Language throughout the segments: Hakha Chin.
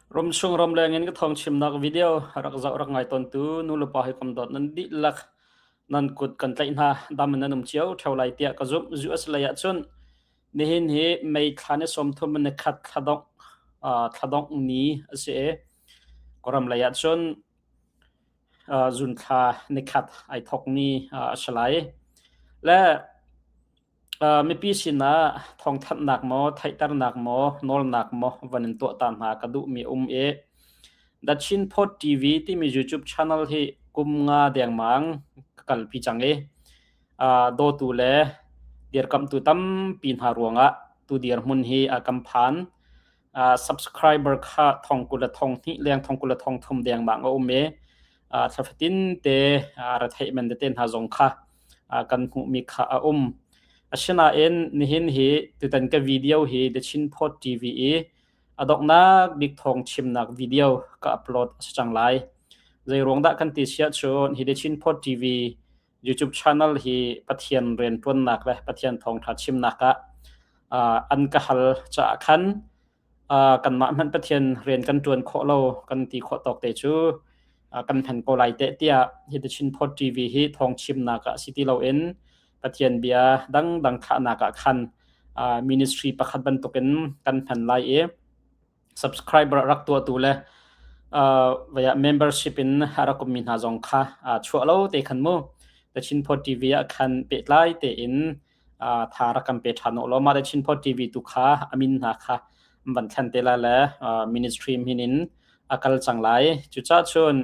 Ramchung ramleng in ka thawng chimnak video rak zoh rak ngai tawntu nulepa hawikom dawt nan dihlak nan kut kan tlaih hna. Dam in nan um cio ṭheo lai tiah ka zumh. US lei ah cun nihin hi May thla ni 30 ni khat thladongh thladongh ni a si i Kawlram lei ah cun zunthla nikhat ai thawk ni a si lai. Le Mipi sinah thawngthanhnak maw, theihternak maw, nawlnak maw van in tuah ta hna ka duhmi a um i The Chin Post TV timi YouTube channel hi kum nga dengmang ka kalpi cang i dawtu le dirkamhtu tampi hna ruangah tu dirhmun hi a kan phan. Subscriber kha thong 20 le thong hnih leng thong 20 le thong thum dengmang a um i thla fatin te ra theih men tete hna zong kha kan hmuhmi kha a um. Asinain nihin hi tutan ka video hi The Chin Post TV i a donghnak bik thawng chimnak video ka upload a si cang lai. Zei ruang dah kan ti siah cun hi The Chin Post TV YouTube channel hi Pathian rianṭuannak le Pathian thawngṭha chimnak ah an ka hal caah khan kanmah hmanh Pathian rian kan ṭuan khawh lo kan ti khawh tawk te cu kan hman ko lai teh tiah hi The Chin Post TV hi thawng chimnak ah si ti loin Pathian bia dangdang thlahnak ah khan ministry pakhat bantukin kan hman lai i subscriber rak tuahtu le vaya membership in a rak ummi hna zong kha chuah lo te khan mu The Chin Post TV ah khan pehtlai tein tha rak kan pe ṭhan u law mah le Chin Post TV tu kha a min hna kha van thlen te lai le ministry min in a kal cang lai. Cucaah cun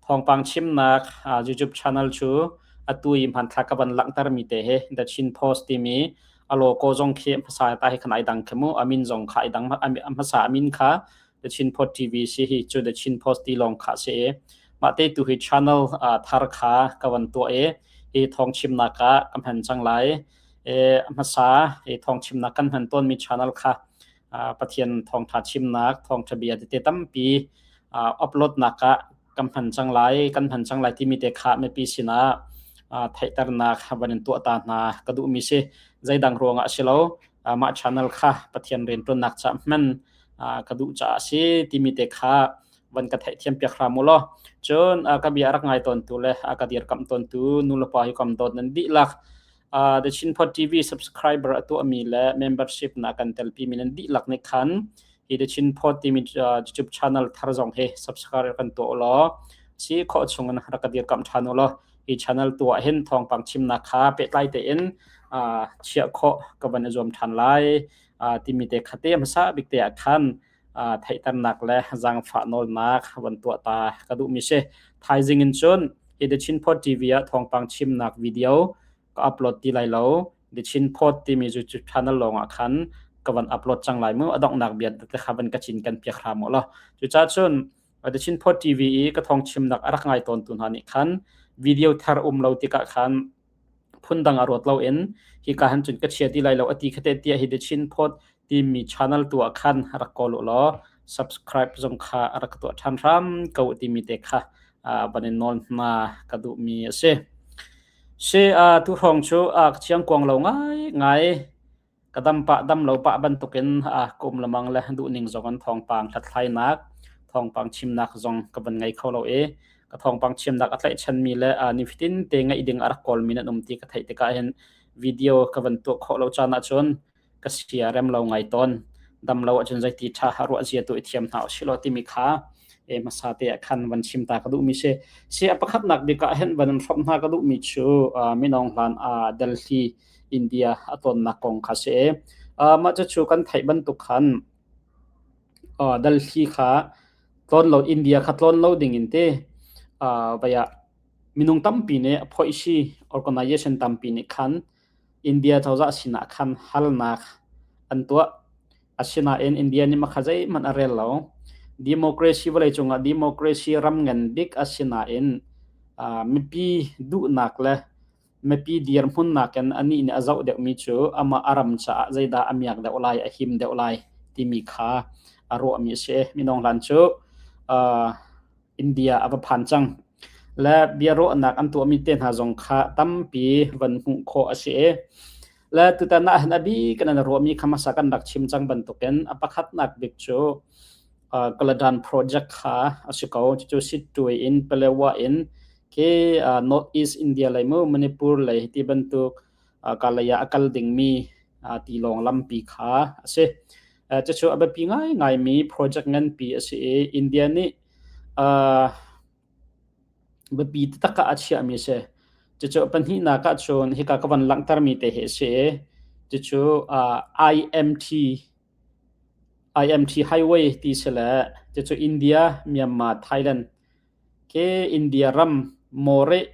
thawngpang chimnak YouTube channel cu atu i hmanthlak ka van langhtermi te hi The Chin Post timi a logo zong khi hmasa ta hi khan ai dang khi mu a min zong kha ai dang a hmasa a min kha The Chin Post TV si hi cu The Chin Post ti lawng kha si i mah te tu hi channel thar kha ka van tuah i hi thawng chimnak ah ka hman cang lai. E, hmasa hi thawng chimnak kan hman tawnmi channel kha Pathian thawngtha chimnak thawngtha bia tete tampi upload nak ah kan hman cang lai kan hman cang lai timi te kha mipi sinah theihternak van in tuah ta hna ka duhmi si zeidang ruangah a si lo mah channel kha Pathian rianṭuannak ca hman ka duh caah a si timi te kha van ka theihthiam piak hram u law cun ka bia rak ngai tawntu le a ka dirkamh tawntu nulepa hi kam dawt nan dihlak The Chin Post TV subscriber a tuahmi le membership na kan telpi mi nan dihlak nih khan hi The Chin Post timi YouTube channel thar zong hi subscribe kan tuah u law si khawh chung in rak ka dirkamh ṭhan u law hi channel tu ah hin thawngpang chimnak kha pehtlai tein chiah khawh ka van i zuam ṭhan lai timi te kha te hmasa bik te ah khan theihternak le zaangfah nawlnak van tuah ta ka duhmi si. Thaizing in cun hi The Chin Post TV ah thawngpang chimnak video ka upload ti lai lo. The Chin Post timi YouTube channel lawng ah khan ka van upload cang lai mu. A donghnak bia te kha van ka cin kan piak hram u law. Cucaah cun The Chin Post TV i ka thawng chimnak a rak ngai tawntu hna nih khan video thar um lo tikah khan phundang a ruat loin hika han cun ka chia ti lai lo a ti khate tiah hi The Chin Post timi channel tu ah khan rak kawl u law subscribe zong kha rak tuah ṭhan hram ko timi te kha van in nawl hna ka duhmi a si. Si tu hrawng cu ka chiang kuang lo ngai ngai. Ka dam pah dam lo pah bantukin ka um lemang le duhning zong in thawngpang hlathlainak, thawngpang chimnak zong ka van ngei kho lo i ka thawngpang chimnak a tlaihchanmi le nifatin te ngaih ding a rak kawlmi nan um ti ka theih tikah hin video ka van tuah khawh lo caan ahcun ka sia rem lo ngai tawn. Dam lo ahcun zeiti ṭha ruah zia tu i thiam hna usih law timi kha hmasa te ah khan van chim ta ka duhmi si. Si a pakhatnak bik ah hin van in hrawmh hna ka duhmi cu minung hlan Delhi India a tawnnak kong kha si. Mah cucu kan theih bantuk khan Delhi kha tlawn lo India kha tlawn lo ding in ti vai ah minung tampi nih phoihsi organization tampi nih khan India cozah sinah khan halnak an tuah. Asinain India nih makha zeihmanh a rel lo. Democracy vawleicung ah democracy ram ngan bik asinain mipi duhnak le Mipi dirhmun nakin anih nih a zoh deuhmi cu amah a ram caah zeidah a miak deuh lai, a him deuh lai timi kha a ruahmi a si. Minung hlan cu uh, India a va phan cang. Le biaruahnak an tuahmi te hna zong kha tampi van hmuh khawh a si i le tutan ah hin a bik in an ruahmi kha hmasa kan rak chim cang bantukin a pakhatnak bik cu. Kaladan project kha a si ko. Cucu Sittwe in Palewa in khi North East India lei mu Manipur lei ti bantuk kalay ah a kal dingmi tilawng lampi kha a si. Cucu a biapi ngaingaimi project nganpi a si i India nih biapi taktak ah a chiahmi a si. Cucu a pahnihnak ahcun hika ka van langhtermi te hi a si i cucu IMT IMT Highway ti si le cucu India, Myanmar, Thailand khi India ram Moreh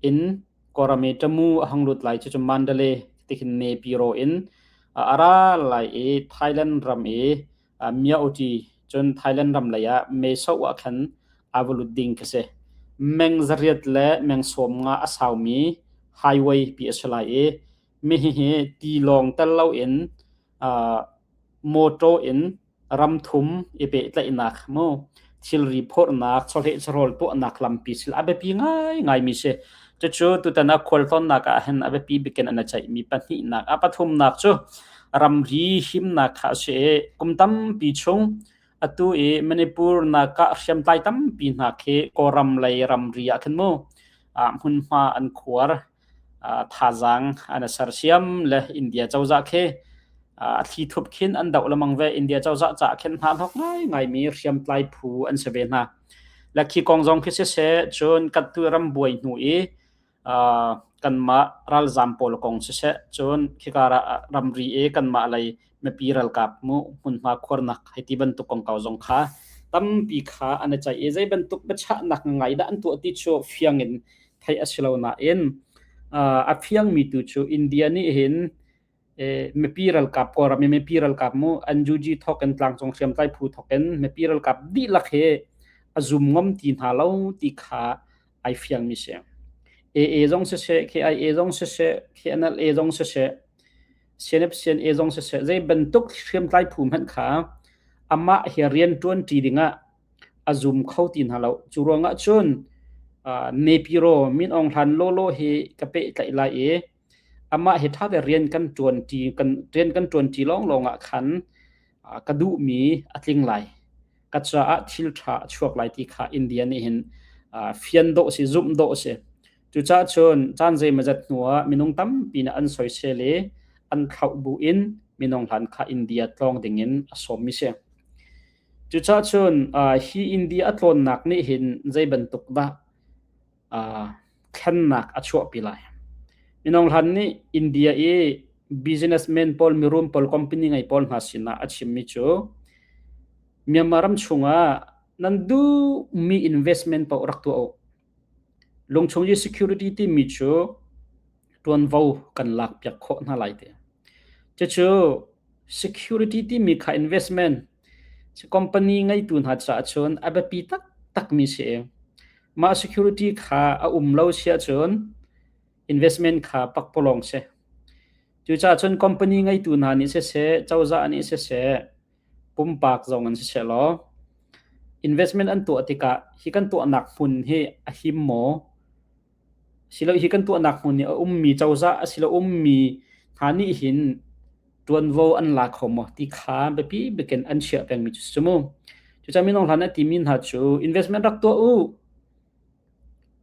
in Kawlram i Tamu a hung lut lai cucu Mandalay tikhin Nepiro in a ra lai i Thailand ram i Myaoti cun Thailand ram lei ah Meso ah khan aa va lut ding khi si. Meng zariat le meng 50 a saumi highway pi a si lai i mi hihi tilawng tel loin mawṭaw in ramthum i pehtlaihnak mu thilri phorhnak chawhleh chawhrawl tuahnak lampi sil a biapi ngaingaimi si. Cucu tutan ah khualtlawnnak ah hin a biapi bikin an i ceihmi pahnihnak a pathumnak cu ramri himnak kha a si i kum tampi chung atu i Manipur nak ah hriamtlai tampi hna khi Kawlram lei ramri ah khin mu hmunhma an khuar thazaang an i sersiam le India cozah khi a thli thup khin an doh lengmang ve. India cozah caah khin hna hnok ngaingaimi hriamtlai phu an si ve hna. Le khi kong zong khi siseh cun kan tu ram buai hnu i kanmah ralzaam pawl kong siseh cun khika ramri i kanmah lei mipi ralkap mu hmunhma khuarnak hei ti bantuk kongkau zong kha tampi kha an i ceih i zei bantuk biachahnak ngai dah an tuah ti cu fiang in theih a si lo nain a fiangmi tu cu India nih hin mipi ralkap Kawlram i mipi ralkap mu NUG thawk in tlangcung hriamtlai phu thawk in mipi ralkap dihlak hi a zum ngam ti hna lo ti kha ai fiangmi si. AA zong siseh, KIA zong siseh, KNLA zong siseh, CNF CNA zong siseh, zei bantuk hriamtlai phu hmanh kha amah he rian ṭuan ṭi dingah a zum kho ti hna lo. Cu ruangah cun Nepiro Min Aung Hlan lawlaw hi ka pehtlaih lai i amah he ṭha te rian kan ṭuan ṭi kan rian kan ṭuan ṭi lawnglawng ah khan ka duhmi a tling lai. Ka caah thil ṭha a chuak lai ti kha India nih hin fian dawh si, zumh dawh si. Cucaah cun caan zeimawzat hnuah minung tampi nih an soisel i an thlauh bu in minung hlan kha India tlawng dingin a sawmmi si. Cucaah cun hi India a tlawnnak nih hin zei bantuk dah thlennak a chuahpi lai. Minung hlan nih India i businessman pawl, mirum pawl, company ngei pawl hna sinah a chimmi cu Myanmar ram chungah nan duhmi investment paoh rak tuah u. Lungchung i security timi cu ṭuanvo kan lakpiak khawh hna lai ti. Cucu security timi kha investment company ngeitu hna caah cun a biapi taktakmi si. Mah security kha a um lo si ahcun investment kha pakpalawng si. Cucaah cun company ngeitu hna nih siseh, cozah nih siseh, pumpak zong in siseh law investment an tuah tikah hi kan tuahnak hmun hi a him maw? Silo hi kan tuahnak hmun i a ummi cozah asilo ummi hna nih hin ṭuanvo an la kho maw ti kha biapi bikin an chiah pengmi cu si mu. Cucaah minung hlan a timi hna cu investment rak tuah u.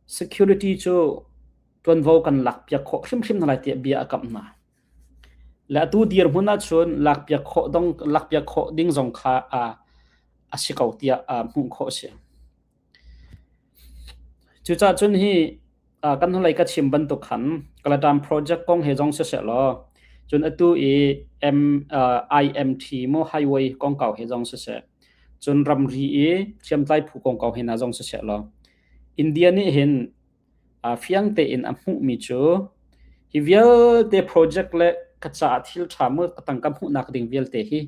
Security cu ṭuanvo kan lakpiak khawh hrimhrim hna lai tiah bia a kamh hna. Le atu dirhmun ahcun lakpiak khawh dong lakpiak khawh ding zong kha a si ko tiah hmuh khawh a si. Cucaah cun hi kan hnulei ka chim bantuk khan Kaladan project kong he zong siseh law cun atu i M, IMT mu highway kongkau he zong siseh cun ramri i hriamtlai phu kongkau he hna zong siseh law India nih hin fiang tein a hmuhmi cu hi vialte project le ka caah thil ṭha mu ka tangka hmuhnak ding vialte hi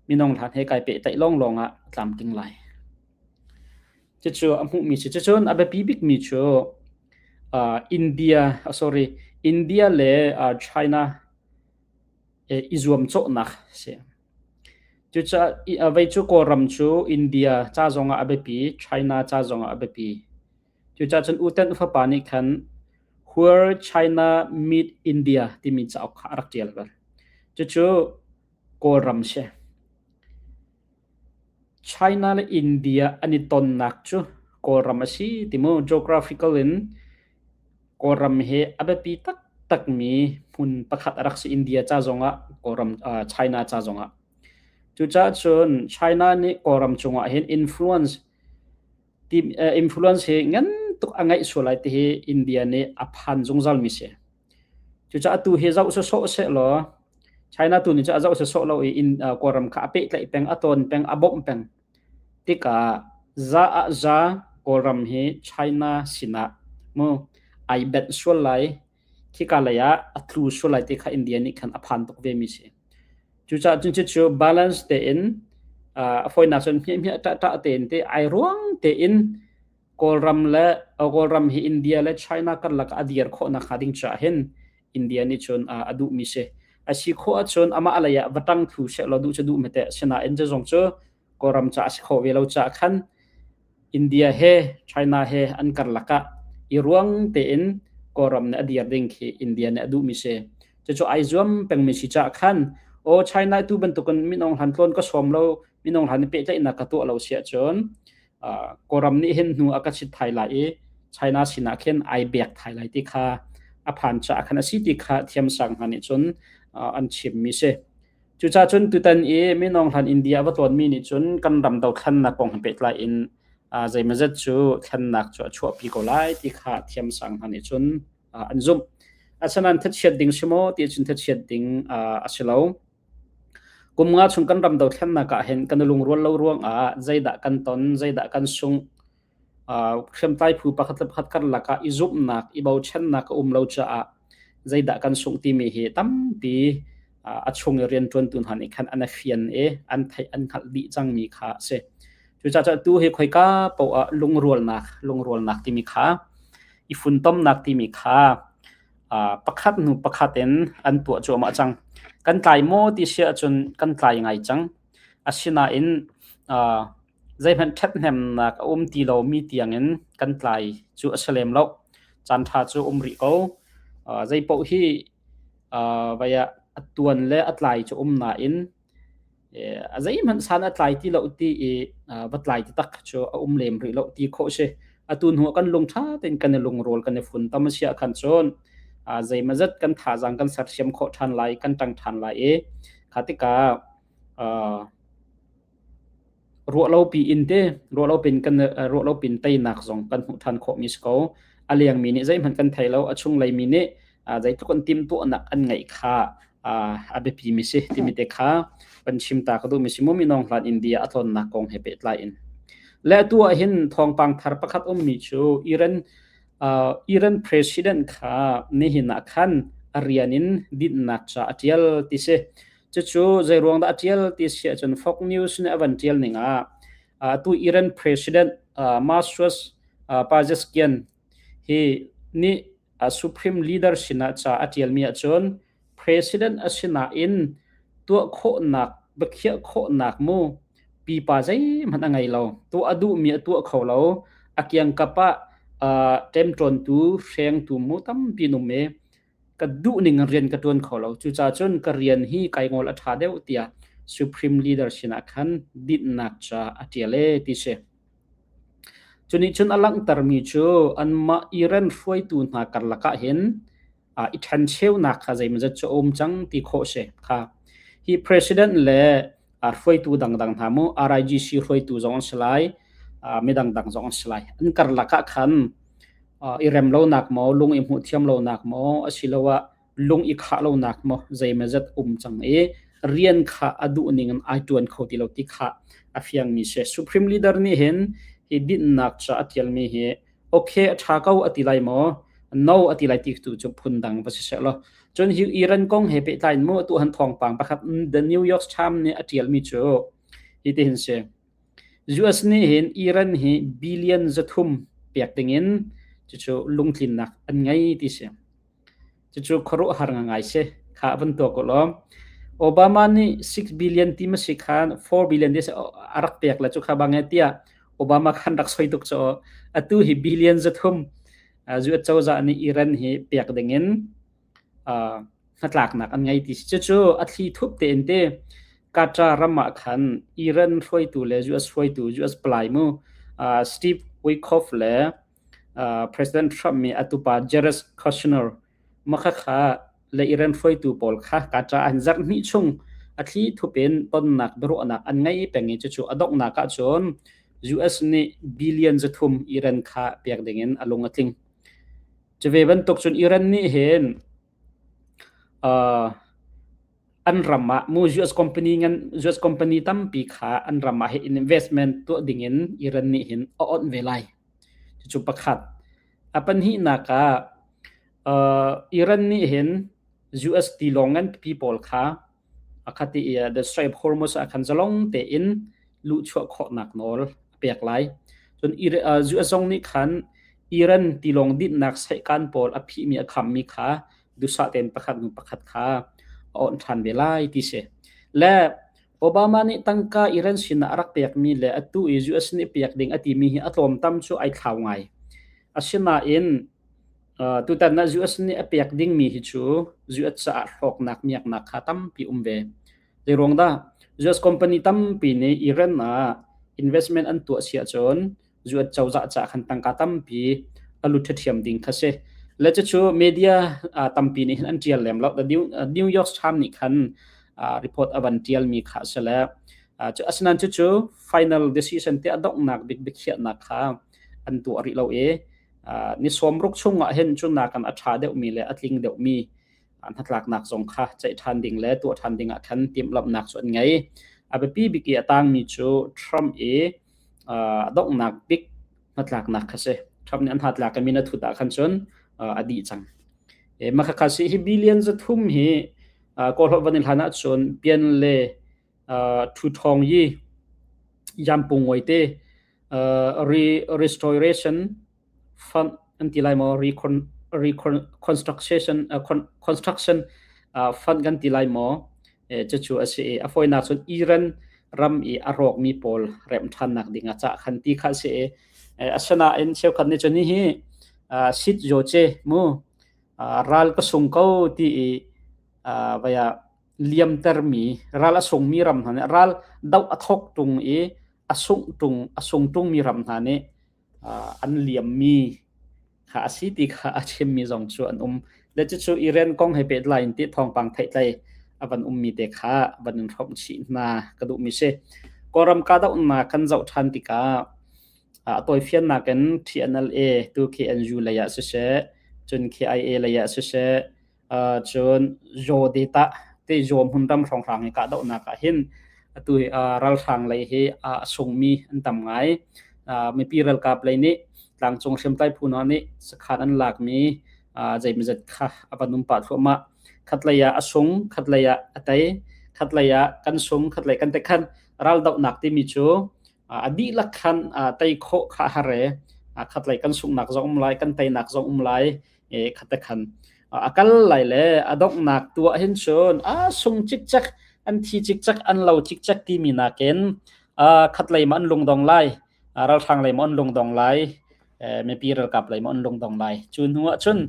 minung hlan he kai pehtlaih lawnglawng ah a tlamtling lai. Cucu a hmuhmi si. Cucun a biapi bikmi cu uh, India, uh, sorry, India le uh, China eh, i zuamcawhnak si. Cucaah vei cu Kawlram cu India ca zongah a biapi, China ca zongah a biapi. Cucaah cun U Tan fapa nih khan Where China Meet India timi cauk kha a rak ṭial bal. Cucu Kawlram si. China le India an i tonnak cu Kawlram a si ti mu. Geographical in Kawlram hi a biapi taktakmi hmun pakhat a rak si India ca zongah Kawlram China ca zongah. Cucaah cun China nih Kawlram cungah hin influence influence hi ngan tuk a ngeih sual lai ti hi India nih a phan zungzal mi si. Cucaah atu hi zoh sawsawh sehlaw China tu nih cun a zoh sawsawh lo i Kawlram kha a pehtlaih peng, a tawn peng, a bawmh peng tikah za ah za Kawlram hi China sinah mu ai benh sual lai, khika lei ah a tlu sual lai ti kha India nih khan a phan tuk ve mi si. Cucaah cun cucu balance tein a fawinak cun hmiah ṭah ṭah tein te ai ruang tein Kawlram le Kawlram hi India le China karlak ah a dir khawh nakhnga ding caah hin India nih cun a duhmi si. A si khawh ahcun amah lei ah va ṭang thlu sehlaw duh cu duh hmeteh. Sinain cu zong cu Kawlram caah a si khawh ve lo caah khan India he China he an karlak ah i ruang tein Kawlram nih a dir ding khi India nih a duhmi si. Cucu ai zuam pengmi si caah khan aw China tu bantukin minung hlan tlawn ka sawm lo, minung hlan i pehtlaihnak ka tuah lo si ahcun Kawlram nih hin hnu a ka chit thai lai i China sinah khin ai bek thai lai ti kha a phan caah khan a si ti kha thiamsang hna nih cun an chimmi si. Cucaah cun tutan i Minong hlan India va tlawnmi nih cun kan ram dothlennak kong he pehtlai in zeimawzat cu thlennak cu a chuahpi ko lai ti kha thiamsang hna nih cun an zumh. Asinain thachiat ding si maw ti cun thachiat ding a si lo. Kum nga chung kan ram dothlennak ah hin kan i lungrual lo ruangah zeidah kan ton, zeidah kan sungh, hriamtlai phu pakhat le pakhat karlak ah i zumhnak, i bochannak a um lo caah zeidah kan sungh timi hi tampi a chung i rianṭuantu hna nih khan an i fian i an theih an hngalh dih cangmi kha a si. Cucaah tu hi khoika paoh ah lungrualnak, lungrualnak timi kha, i funtomnak timi kha pakhat hnu pakhat in an tuah cuahmah cang. Kan tlai maw ti si ahcun kan tlai ngai cang. Asinain zeihmanh ṭhathnemnak a um ti lomi tiangin kan tlai cu a si lem lo. Caanṭha cu um rih ko. Zeipaoh hi vai ah a tuan le a tlai cu um nain a zeihmanh san a tlai ti lo ti i va tlai taktak cu a um lem rih lo ti khawh si. Atu hnu ah kan lung ṭha tein kan i lungrual kan i funtom a si ahkhan cun zeimawzat kan thazaang kan sersiam khawh ṭhan lai, kan ṭang ṭhan lai i kha tikah Ruahlopi in te ruahlopi in kan ruahlopi in teinak zong kan hmuh ṭhan khawhmi si ko. A lengmi nih zeihmanh kan thei lo. A chunglei mi nih zeitluk in timhtuahnak an ngeih kha a biapimi si timi te kha kan chim ta ka duhmi si mu minung hlan India a tlawnnak kong he pehtlai in. Le atu ah hin thawngpang thar pakhat ummi cu Iran Iran president kha nihin ah khan a rian in dinhnak ca a ṭial ti si. Cucu zeiruang dah a ṭial ti si ahcun Fox News nih a van ṭial ning ah atu Iran President Masoud Pezeshkian hi nih Supreme Leader sinah ca a ṭialmi ahcun President a si nain tuah khawhnak biakhiah khawhnak mu pipa zeihmanh a ngei lo. Tuah a duhmi a tuah kho lo. A kiangkap ah ṭemṭawntu, hrengtu mu tampi an um i ka duhning in rian ka ṭuan kho lo. Cucaah cun ka rian hi kai ngol a ṭha deuh tiah Supreme Leader sinah khan dinhnak ca a ṭial ee ti si. Cu nih cun a langhtermi cu anmah Iran hruaitu hna karlak ah hin i ṭhencheunak kha zeimawzat cu a um cang ti khawh si kha. Hi president le hruaitu dangdang hna mu RIGC hruaitu zong an si lai, midang dang zong an si lai. An karlak ah khan i rem lonak maw, lung i hmuh thiam lonak maw, asiloah lung i khah lonak maw zeimawzat um cang i rian kha a duh ning in ai ṭuan kho ti lo ti kha a fiangmi si. Supreme Leader nih hin hi dinhnak ca a ṭialmi hi okay a ṭha ko a ti lai maw, no a ti lai ti tu cu phundang va si seh law. Cun hi Iran kong he pehtlai in mu atu han thawngpang pakhat The New York Times nih a ṭialmi cu hi ti hin si. US nih hin Iran hi billion 300 pek dingin cucu lungtlinnak an ngei ti si. Cucu khuaruahhar ngai si. Kha van tuak u law. Obama nih 6 billion ti ma si khan 4 billion ti a rak pek le cu kha bang tiah Obama khan rak soi tuk cu atu hi billion 300 US cozah nih Iran hi pek dingin hnatlaknak an ngei ti si. Cucu a thli thup tein te. Qatar ram ah khan Iran hruaitu le US hruaitu US palai mu Steve Witkoff le President Trump nih a tupa Jared Kushner makhakha le Iran hruaitu pawl kha Qatar an zarh hnih chung a thli thup in tonnak biaruahnak an ngei peng i cucu a donghnak ahcun US nih billion 300 Iran kha pek dingin a lung a tling. Cu ve bantuk cun Iran nih hin an ram ah mu US company ngan US company tampi kha an ram ah hin investment tuah dingin Iran nih hin a onh ve lai. Cucu pakhat. A pahnihnak ah Iran nih hin US tilawng ngan pipi pawl kha a khat i the Strait of Hormuz ah khan zalong tein luhchuah khawhnak nawl a pek lai. Cun US zong nih khan Iran tilawng dinhnak sehkan pawl a phihmi a khammi kha duhsah tein pakhat hnu pakhat kha a awnh ṭhan ve lai ti si. Le Obama nih tangka Iran sinah a rak pekmi le atu i US nih pek ding a timi hi a tlawmtam cu ai thlau ngai. Asinain tutan ah US nih a pek dingmi hi cu US caah hlawknak miaknak kha tampi um ve. Zeiruang dah? US company tampi nih Iran ah investment an tuah si ahcun US cozah caah khan tangka tampi a lut ṭhiam ding kha si. Le cucu media tampi nih hin an ṭial lem lo. The New, New York Times nih khan report a van ṭialmi kha a si le asinain cucu final decision te a donghnak bik biakhiahnak kha an tuah rih lo i ni sawmruk chungah hin cu nakan a ṭha deuhmi le a tling deuhmi hnatlaknak zong kha ceih ṭhan ding le tuah ṭhan ding ah khan timhlamhnak cu an ngei. A biapi bik i a tangmi cu Trump i a donghnak bik hnatlaknak kha si. Trump nih an hnatlak i min a thut ah khan cun a dih cang. E, makhakha si hi billion 300 hi Kawlholh van i hlan ahcun pian le Thu Thawng Yi Yampung Ngoi te re restoration fund an ti lai maw recon reconstruction construction fund kan ti lai maw cucu a si i a fawinak cun Iran ram i a rawkmi pawl remh ṭhannak ding ah cah khan ti kha a si i asinain cheukhat nih cun hihi sit yo ce mu ral ka sung ko ti i vaya liamtermi ral a sungmi ram hna nih ral doh a thawk ṭung i a sungh ṭung a sung ṭungmi ram hna nih an liammi kha a si ti kha a chimmi zong cu an um. Le cucu Iran kong he pehtlai in ti thawngpang theihtlei a van ummi te kha van in hrawmh chih hna ka duhmi si. Kawlram kahdohnak kan zoh ṭhan tikah a tawifiannak in TNLA tu KNU lei ah siseh, cun KIA lei ah siseh, cun Zaw data te Zaw hmunram hrawnghrang i kahdohnak ah hin atu hi ralhrang lei hi a sungmi an tam ngai. Mipi ralkap lei nih tlangcung hriamtlai phu hna nih sakhan an lakmi zeimawzat kha a van um pah thluahmah. Khatlei ah a sung, khatlei ah a tei, khatlei ah kan sung, khatlei kan te khan raldohnak timi cu a dihlak khan tei khawh kha a har e. Khatlei kan sunghnak zong um lai, kan teinak zong um lai. E khate khan a kal lai le a donghnak tu ah hin cun a sung cikcek an thi cikcek an lo cikcek timi nakin khatlei ma an lungdong lai ralhrang lei ma an lungdong lai mipi ralkap lei ma an lungdong lai cu hnu ah cun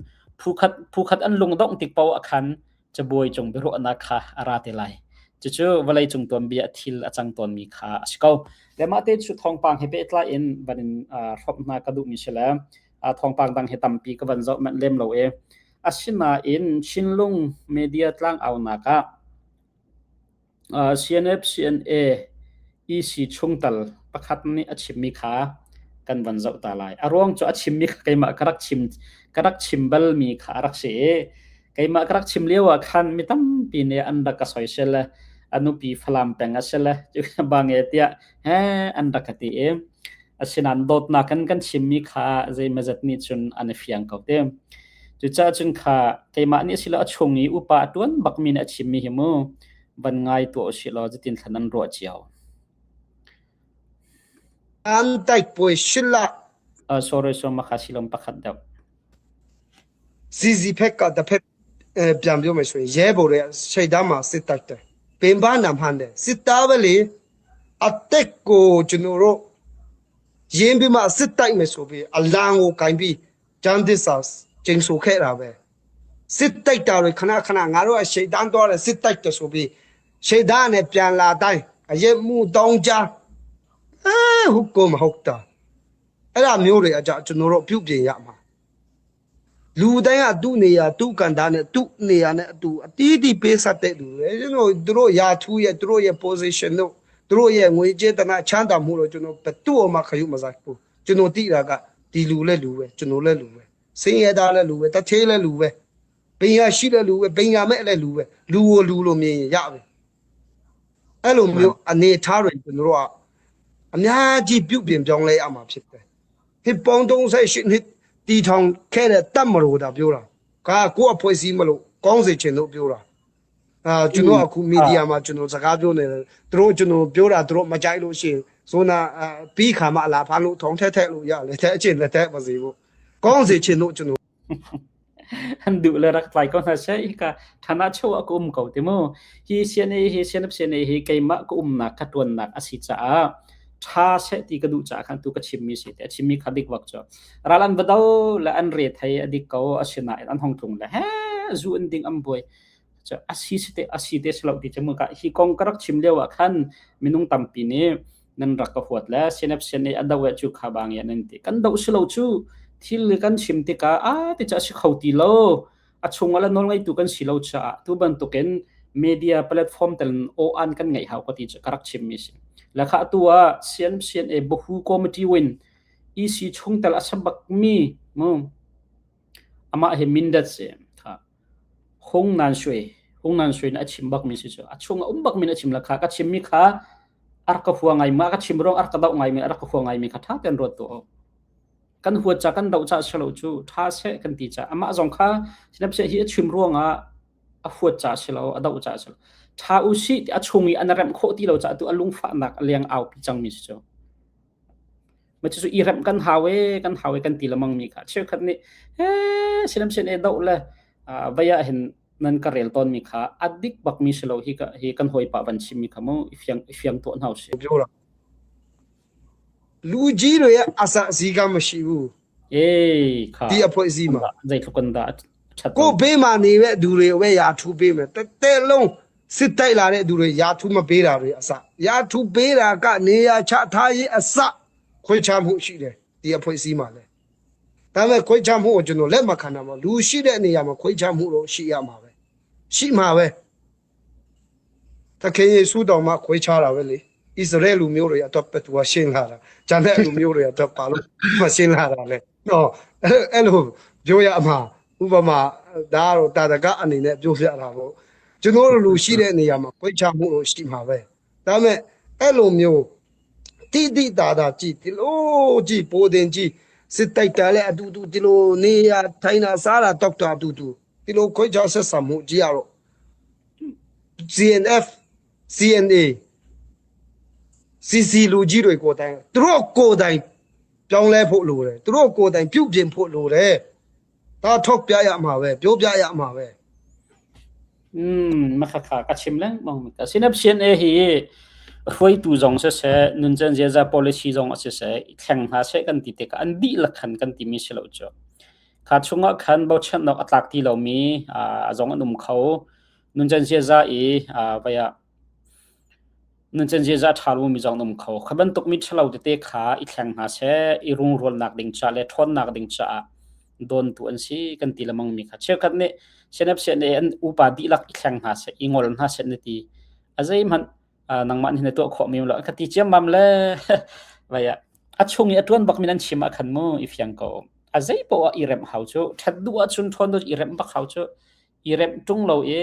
phukhat phukhat an lungdongh tik paoh ah khan cabuai cung biaruahnak kha a ra te lai. Cucu vawleicung tuanbia thil a cang tawnmi kha a si ko. Le mah te cu thawngpang he pehtlai in van in hrawmh hna ka duhmi si le thawngpang dang hi tampi ka van zoh manh lem lo i asinain Chinlung media tlangaunak ah CNF CNA EC chungtel pakhat nih a chimmi kha kan van zoh ta lai. A ruang cu a chimmi kha keimah ka rak chim ka rak chim balmi kha a rak si i keimah ka rak chim lio ah khan mi tampi nih an rak ka soisel le a nupi Falam peng a si le bang e tiah he an rak ka ti i asinain dawtnak in kan chimmi kha zeimazat nih cun an i fiang ko te. Cucaah cun kha keimah nih silo a chung i upa a ṭuan bakmi nih a chimmi hi mu van ngai tuah usih law cutin thlan an ruah cio. An taikpuai shila. Uh, sorry, so makha silom pakhat deuh. စီစီဖက်ကတဖက်အဲပြန်ပြောမယ်ဆိုရင်ရဲဘော်တွေရှိတ်သားမှာစစ်တိုက်တယ်ပင်ပန်းနာမှန်တယ်စစ်သားပဲလေအတက်ကိုကျွန်တော်တို့ရင်းပြီးမှစစ်တိုက်မယ်ဆိုပြီးအလံကိုကင်ပြီးကျန်းသစ္စာကျင်းဆိုခဲ့တာပဲစစ်တိုက်တာတွေခဏခဏငါတို့အရှိတ်တန်းသွားတယ်စစ်တိုက်တယ်ဆိုပြီး ရှေ့သားနဲ့ပြန်လာတိုင်းအရက်မှုတောင်းကြအဲဟုတ်ကောမဟုတ်တာအဲ့ဒါမျိုးတွေအကြကျွန်တော်တို့ပြုပြင်ရမှာလူတိုင်းကသူ့နေရာသူ့ကန်တာနဲ့သူ့နေရာနဲ့အတူအတီးတီးပေးဆက်တဲ့လူတွေကျွန်တော်တို့ရာထူးရဲ့တို့ရဲ့ position တို့တို့ရဲ့ငွေကြေးတနာချမ်းသာမှုတို့ကျွန်တော်ဘသူ့အမှခရုမစားဘူးကျွန်တော်တိတာကဒီလူလဲလူပဲကျွန်တော်လဲလူပဲစင်းရဲသားလဲလူပဲတထေးလဲလူပဲပင်ရရှိတဲ့လူပဲပင်ရမဲ့လဲလူပဲလူကိုလူလိုမြင်ရင်ရပြီအဲ့လိုမျိုးအနေထားတွေကျွန်တော်တို့ကအများကြီးပြုပြင်ပြောင်းလဲရမှာဖြစ်တယ်ဟစ်ပေါင်း38နှစ်တီထောင်ခဲ့တဲ့တတ်မလို့ဒါပြောတာကကိုယ့်အဖွဲ့အစည်းမလို့ကောင်းစေချင်လို့ပြောတာအာကျွန်တော်အခုမီဒီယာမှာကျွန်တော်စကားပြောနေတယ်သူတို့ကျွန်တော်ပြောတာသူတို့မကြိုက်လို့ရှိရင်ဇိုနာပြီးခါမှလာဖမ်းလို့ထောင်ထက်ထက်လို့ရလေတဲ့အချင်းလက်တဲ့ပါစီဖို့ကောင်းစေချင်လို့ကျွန်တော် an duh le rak tlai ko hna seh hika thana cho a ka um ko ti mu hi CNA hi CNF CNA hi keimah ka umnak ka tuannak a si caah tha seh ti ka duh caah khan tu ka chimmi si te a chimmi kha dik bak cu ral an va do le an re thei a dik ko asinain an hong tlung le he zu an ding an buai a si te a si te silo ti chu ka hi kong ka rak chim lio ah khan minung tampi nih nan rak ka huat le CNF CNA a do cu kha bang ya nan ti kan do silo cu thil kan chim tikah a ti cha si kho ti lo a chung ala nawl ngei tu kan si lo cha tu bantukin media platform tel o an kan ngai hau ka ti chu karak chim mi si la kha tu a CNF CNA bohu committee win EC chung tel asabak mi mu amah hi mindat si kha Hung Nan Sui Hung Nan Sui nih a chim bakmi si cu a chung a um bakmi nih a chim la kha ka chimmi kha a rak ka hua ngai ma ka chim ruang a rak ka doh ngaimi a rak ka hua ngaimi kha ṭha tein ruat tuah u. Kan huat ca kan doh ca si lo cu ṭha seh kan ti ca amah zong kha sinapseh hi a chim ruangah a huat ca si lo a doh ca si lo ṭha u sih ti a chung i an remh khawh ti lo caah tu a lungfahnak a leng aupi cangmi si cu. Ma cucu i remh kan hau e kan hau e kan ti lemang mi kha cheukhat nih he silam sin e doh le vai ah hin nan ka rel tawn mi kha a dik bak mi si lo hi ka hi kan hawipa van chim mi kha mu i fiang i fiang tuah hna usih ပြောတာလူကြီးတွေရဲ့အစအစီကမရှိဘူး အေးခါ ဒီအဖွဲ့အစည်းမှာ zeitluk in dah a ကိုဘေးမှာနေတဲ့သူတွေပဲယာထူပေးမယ်တက်တက်လုံးစစ်တိုက်လာတဲ့သူတွေယာထူမပေးတာတွေအစယာထူပေးတာကနေရာချထားရေးအစခွဲခြားမှုရှိတယ်ဒီအဖွဲ့အစည်းမှာလဲဒါပေမဲ့ခွဲခြားမှုကိုကျွန်တော်လက်မခံတာမလူရှိတဲ့နေရာမှာခွဲခြားမှုတော့ရှိရမှာပဲရှိမှာပဲသခင်ယေရှုတော်မှာခွဲခြားတာပဲလေဣသရေလလူမျိုးတွေအတွက်ပဲသူကရှင်းလာတာဂျန်တဲ့လူမျိုးတွေအတွက်ပါလို့မရှင်းလာတာလေနော်အဲ့လိုပြောရမှာဥပမာဒါကတော့တာတကအနေနဲ့ပြောပြတာပေါ့ကျွန်တော်တို့လူရှိတဲ့နေရာမှာခွဲခြားမှုလို့ရှိမှာပဲဒါပေမဲ့အဲ့လိုမျိုးတိတိတာတာကြည့်ဒီလိုကြည့်ပိုတင်ကြည့်စစ်တိုက်တာလည်းအတူတူဒီလိုနေရထိုင်တာစားတာတောက်တာအတူတူဒီလိုခွဲခြားဆက်ဆံမှုကြည့်ရတော့ CNF CNA CC လူကြီးတွေကိုယ်တိုင်သူတို့ကိုယ်တိုင်ပြောင်းလဲဖို့လိုတယ်သူတို့ကိုယ်တိုင်ပြုပြင်ဖို့လိုတယ်ဒါထုတ်ပြရမှာပဲပြောပြရမှာပဲ อืมma kha kha ka chim lengmang mi ka sinap CNA hi hruaitu zong siseh nuncan ziaza policy zong a siseh i thleng hna seh kan ti tikah an dihlak khan kan timi si lo cu kha chungah khan bochannak a tlak ti lomi zong an um kho nuncan ziaza i vai ah nuncan ziaza a ṭha lomi zong an um kho kha bantuk mi ṭhalo tete kha i thleng hna seh i rungrulnak ding ca le ṭhawnnak ding caah dawntu an si kan ti lemang mi kha cheukhat nih CNF CNA an upa dihlak i thleng hna seh i ngol hna seh na ti a zeihmanh nangmah nih na tuah khawh mi lo ka ti ciammam le vai ah a chung i a ṭuan bak mi nan chim ah khan mu i fiang ko a zei poah i remh hau cu ṭhat duh ahcun ṭhawn duh i remh bak hau cu i remh ṭung lo i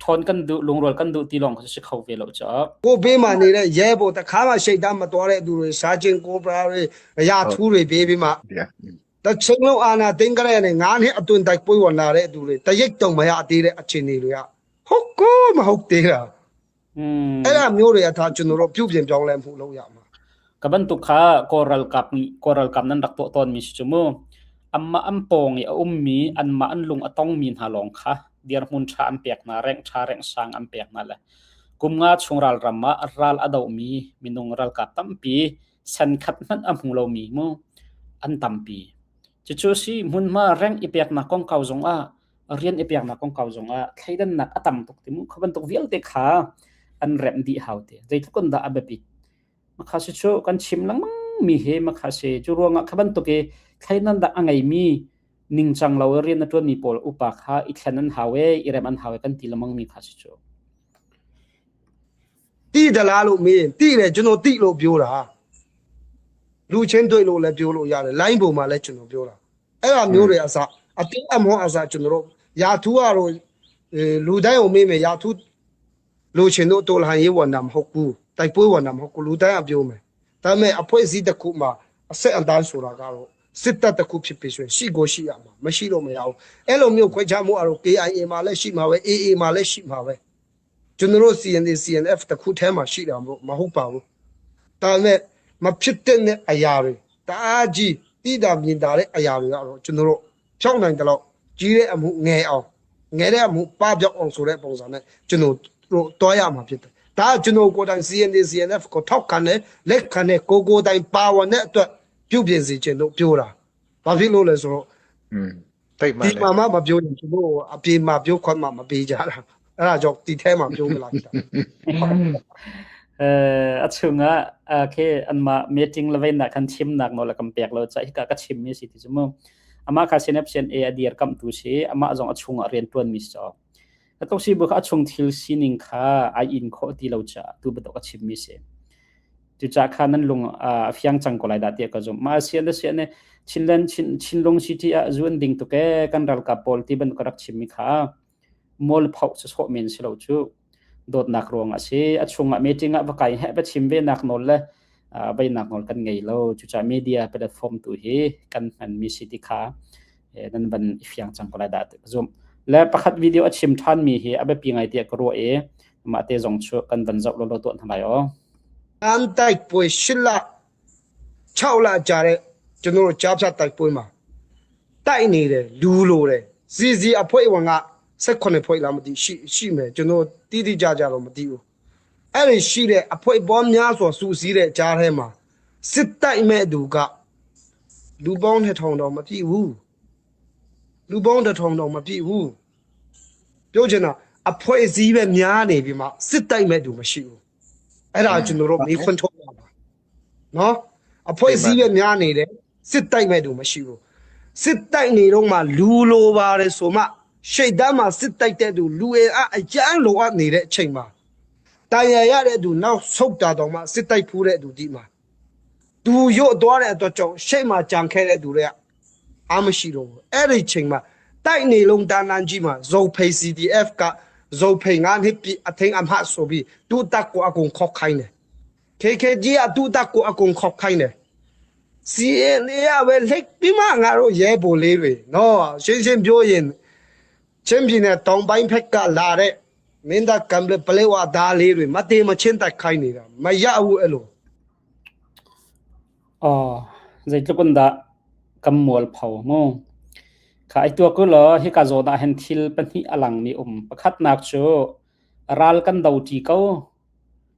ṭhawn kan duh lungrual kan duh ti lawng kha si kho ve lo cu ကိုဘေးမှာနေတဲ့ရဲဘော်တခါမှရှိတ်သားမတော်တဲ့သူတွေရှာချင်းကိုပရာတွေရာထူးတွေပေးပြီးမှတချင်းလုံးအာနာတင်ကြရနဲ့ငါးနှစ်အတွင်တိုက်ပွဲဝင်လာတဲ့သူတွေတရိတ်တုံမရသေးတဲ့အခြေအနေတွေကဟုတ်ကောမဟုတ်သေးတာ อืม အဲ့ဒါမျိုးတွေအထားကျွန်တော်တို့ပြုပြင်ပြောင်းလဲမှုလုပ်ရမှာ Ka bantuk kha Kawl ralkap Kawl ralkap nan rak tuah tawnmi si cu mu. Anmah an pawng i a ummi anmah an lung a tongmi hna lawng kha dirhmun ṭha an pek hna, reng ṭha reng sang an pek hna le kum nga chung ralram ah ral a dohmi minung ralkap tampi sen khat hmanh a hmu lomi mu an tampi. Cucu si hmunhma reng i peknak kongkau zongah Rian i peknak kongkau zongah thleidannak a tam tuk ti mu. Kha bantuk vialte kha an remh dih hau te. Zeitluk in dah a biapit. Makha si cu kan chim lengmang mi hi makha si. Cu ruangah kha bantuk i thleidannak a ngeimi ningcang lo i rian a ṭuanmi pawl upa kha i thlen an hau e, i rem an hau e kan ti lengmang mi kha si cu. တိဒလားလို့မေးရင်တိတယ်ကျွန်တော်တိလို့ပြောတာလူချင်းတွေ့လို့လည်းပြောလို့ရတယ် line ပုံမှာလည်းကျွန်တော်ပြောတာအဲ့ဒါမျိုးတွေအစားအတင်းအမောအစားကျွန်တော်တို့ယာထူးကတော့လူတိုင်းကိုမေးမယ်ယာထူးလူချင်းတို့တော်လှန်ရေးဝန်တာမဟုတ်ဘူးတိုက်ပွဲဝန်တာမဟုတ်ဘူးလူတိုင်းအပြောမယ်ဒါပေမဲ့အဖွဲ့အစည်းတစ်ခုမှာအဆက်အတန်းဆိုတာကတော့စစ်တပ်တစ်ခုဖြစ်ပြီဆိုရင်ရှိကိုရှိရမှာမရှိတော့မရဘူးအဲ့လိုမျိုးခွဲခြားမှုအတော့ KIA မှာလည်းရှိမှာပဲ AA မှာလည်းရှိမှာပဲကျွန်တော်တို့ CNA CNF တစ်ခုထဲမှာရှိတာမဟုတ်ပါဘူးဒါပေမဲ့မဖြစ်တဲ့အရာတွေတအားကြီးတိတာမြင်တာတဲ့အရာတွေကတော့ကျွန်တော်တို့ဖြောင်းနိုင်တယ်လို့ကြီးတဲ့အမှုငယ်အောင်ငယ်တဲ့အမှုပပြောက်အောင်ဆိုတဲ့ပုံစံနဲ့ကျွန်တော်တို့တွားရမှာဖြစ်တယ်ဒါကကျွန်တော်ကိုယ်တိုင် CNA CNF ကိုထောက်ခံတယ်လက်ခံတယ်ကိုကိုယ်တိုင်ပါဝင်တဲ့အတွက်ပြုပြင်စီခြင်းတို့ပြောတာဘာဖြစ်လို့လဲဆိုတော့ อืมသိမှန် ဒီ တယ် မှာမှမပြောရင်ကျွန်တော်အပြင်မှာပြောခွင့်မှမပေးကြတာအဲ့ဒါကြောင့်ဒီထဲမှာပြောမလိုက်တာ A chungah khi anmah meeting le veinak khan chimnak nawl a kan pek lo caah hika ka chimmi a si ti cu mu. Amah kha CNF-CNA a dirkamhtu si, amah zong a chungah rianṭuanmi si caw. Ka si bu kha a chung thil sining kha ai in khawh ti lo caah tu bantuk a chimmi si. Cucaah kha nan lung a fiang cang ko lai dah tiah ka zumh. Mah sian le sian Chinland Chinlung City ah zu an ding tuk ee kan ralkap pawl ti bantuk ka rak chimmi kha mualphoh sawsawh men si lo cu. Dawtnak ruang a si. A chungah meeting ah va kai heh va chim ve nak nawl le beinak nawl kan ngei lo. Cucaah media platform tu hi kan hmanmi si ti kha nan van i fiang cang ko lai dah ti ka zumh. Le pakhat video a chim ṭhanmi hi a biapi ngai tiah ka ruah i mah te zong cu kan van zoh lawlaw tuah hna lai aw. အန်တိုက်ပွဲ၈လ6လကြာတဲ့ကျွန်တော်တို့ကြားဖြတ်တိုက်ပွဲမှာတိုက်နေတယ်လူလိုတယ်စီစီအဖွဲ့ဝင်က18ဖွဲ့လားမသိရှိရှိမယ်ကျွန်တော်တိတိကျကျတော့မသိဘူးအဲ့ဒီရှိတဲ့အဖွဲ့ပေါင်းများစွာစုစည်းတဲ့ကြားထဲမှာစစ်တိုက်မဲ့သူကလူပေါင်း2000တော့မပြည့်ဘူးလူပေါင်း1000တော့မပြည့်ဘူးပြောချင်တာအဖွဲ့အစည်းပဲများနေပြီမှစစ်တိုက်မဲ့သူမရှိဘူးအဲ့ဒါကျွန်တော်တို့မေးခွန်းထုတ်ရပါနော်အဖွဲ့အစည်းပဲများနေတယ်စစ်တိုက်မဲ့သူမရှိဘူးစစ်တိုက်နေတော့မှလူလိုပါတယ်ဆိုမှရှိတ်တမ်းမှာစစ်တိုက်တဲ့သူလူအအကြမ်းလိုအပ်နေတဲ့အချိန်မှာတန်ရရတဲ့သူနောက်ဆုတ်တာတော့မှစစ်တိုက်ဖူးတဲ့သူဒီမှာသူရွတ်သွားတဲ့အတွက်ကြောင့်ရှိတ်မှာကြံခဲ့တဲ့သူတွေကအားမရှိတော့ဘူးအဲ့ဒီချိန်မှာတိုက်နေလုံးတန်တန်ကြီးမှာဇုံဖေ CDF ကဇုံဖေငါနှစ်ပြအထင်အမှတ်ဆိုပြီးသူ့တက်ကိုအကုန်ခောက်ခိုင်းတယ် KKG ကသူ့တက်ကိုအကုန်ခောက်ခိုင်းတယ် CNA ကပဲလက်ပြီးမှငါတို့ရဲဘော်လေးတွေနော်ရှင်းရှင်းပြောရင်ချင်းပြည်နယ်တောင်ပိုင်းဖက်ကလာတဲ့မင်းသားကံပလေဝါသားလေးတွေမတေးမချင်းတိုက်ခိုင်းနေတာမရဘူးအဲ့လို Aw, zeitluk in dah kan mualpho mu. Kha ai tuak u law hika zawn ah hin thil pahnih a langmi um. Pakhatnak cu ral kan do ṭi ko.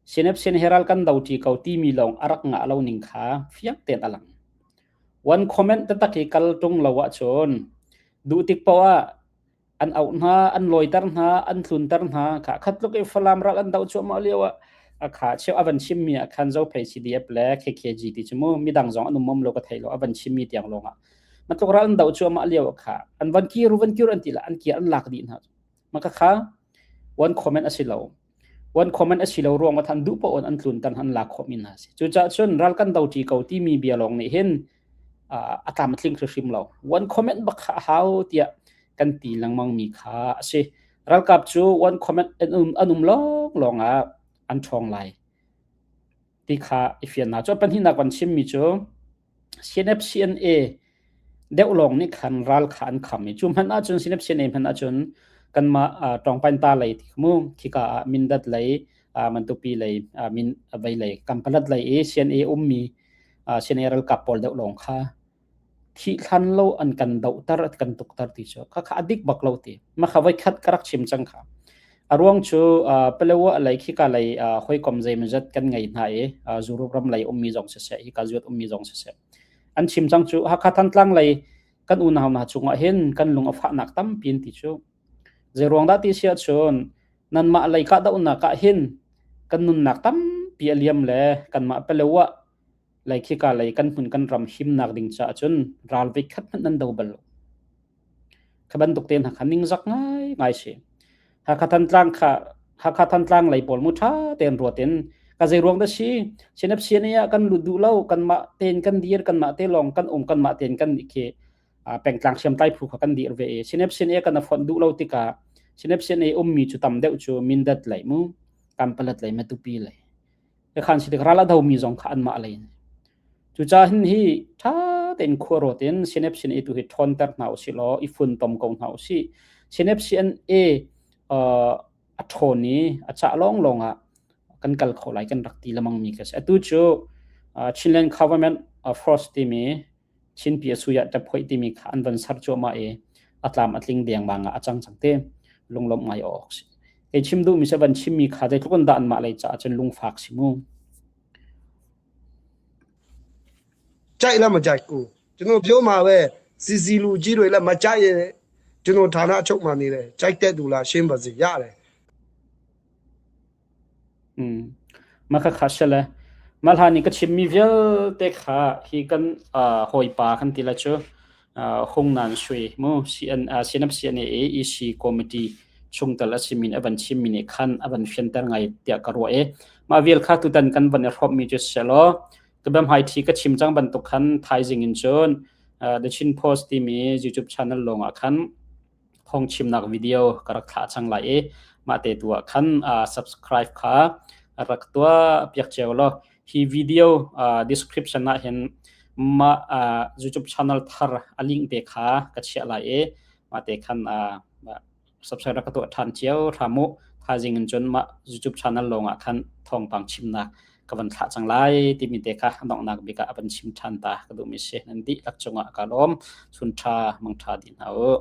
Sinep sin he ral kan do ṭi ko timi lawng a rak ngah lo ning kha fiang tein a lang. One comment taktak hi kal ṭung lo ahcun duh tik paoh ah an auh hna, an lawiter hna, an tlunter hna. Kha khat tluk i Falam ral an doh cuahmah lio ah a kha cheu a van chimmi ah khan Zophei CDF le KKG ti cu mu midang zong an um um lo ka thei lo a van chimmi tiang lawng ah matluk ral an doh cuahmah lio ah kha an van kir van kir an ti la an kir an lak dih hna. Maka kha one comment a si lo. One comment a si lo ruang ah than duh paoh an tlun tan an lak khawh mi hna si. Cucaah cun ral kan do ṭi ko timi bia lawng nih hin a tlam a tling hrimhrim lo. One comment bak kha a hau tiah kan ti lengmang mi kha a si. Ralkap cu one comment an um, an um lawng lawng ah an ṭhawng lai ti kha i fian hna. Cu pahnihnak kan chimmi cu CNF CNA deuh lawng nih khan ral kha an kham i cu hmanh ahcun CNF CNA hmanh ahcun kanmah Tawngpainta lei ti mu khika ah Mindat lei Mantupi lei min vei lei Kampalat lei i CNA ummi CNA ralkap pawl deuh lawng kha thih hlan lo an kan dohter an kan tukter ti cu khakha a dik bak lo ti ma kha voikhat ka rak chim cang kha a ruang cu Palawa lei khika lei hawikom zeimawzat kan ngei hna i Zuruk ram lei ummi zong siseh hika zuat ummi zong siseh an chim cang cu Hakha Thantlang lei Kan unau hna cungah hin kan lung a fahnak tampi in ti cu. Zeiruang dah ti si ahcun nanmah lei kahdohnak ah hin kan nunnak tampi a liam le kanmah Palaw ah lei khika lei kan hmun kan ram himnak ding caah cun ral voikhat hmanh nan do bal lo. Kha bantuk te hna kha ningzak ngaingai si. Hakha Thantlang kha Hakha Thantlang lei pawl mu ṭha tein ruat in ka zei ruang dah si Chinap CNA ah kan lut duh lo kanmah tein kan dir kanmah te lawng kan um kanmah tein kan nih khi pengtlang hriamtlai phu kha kan dir ve i Chinap CNA kan a fonh duh lo tikah Chinap CNA ummi cu tam deuh cu Mindat lei mu Kanpalet lei Matupi lei khan si tik ral a domi zong kha anmah lei Cucaah hin hi ṭha tein khua rawt in CNFCNA tu hi ṭhawnter hna usih law i funtom ko hna usih. CNFCNA a ṭhawn i a cah lawnglawng ah kan kal kho lai kan rak ti lengmang mi kha si. Atu cu Chinland Government Force timi Chinpi a sui ah ṭaphoih timi kha an van ser cuahmah i a tlam a tling dengmang ah a cang cang te. Lunglawmh ngai awk si. Kei chim duhmi si van chimmi kha zeitluk in dah anmah lei caah cun lungfak si mu. ကြိုက်လားမကြိုက်ဘူးကျွန်တော်ပြောမှာပဲစီစီလူကြီးတွေလည်းမကြိုက်ရင်ကျွန်တော်ဌာနအချုပ်မှနေတယ်ကြိုက်တဲ့သူလားရှင်းပါစေရတယ် Mah khakha si le mah hlan i ka chimmi vialte kha hi kan hawipa kan ti lai cu Hung Nan Sui mu CN CNFCNA EC committee chungtel a simi nih a van chimmi nih khan a van fianter ngai tiah ka ruah i mah vial kha tutan kan van i hrawmmi cu selaw ka biahmaiṭhi ka chim cang bantuk khan thaizing in cun The Chin Post timi YouTube channel lawngah khan thawngchimnak video ka rak thlah cang lai i mah te tu ah khan subscribe kha rak tuah piak cio law hi video description ah hin mah YouTube channel thar a link te kha ka chiah lai i mah te khan subscribe rak ka tuah ṭhan cio hram u. Thaizing in cun mah YouTube channel lawng ah khan thawngpang chimnak ka van thlah cang lai timi te kha donghnak bik ah a van chim ṭhan ta ka duhmi si. Nan dihlak cungah ka lawm. Chun ṭha, mang ṭha dih hna u.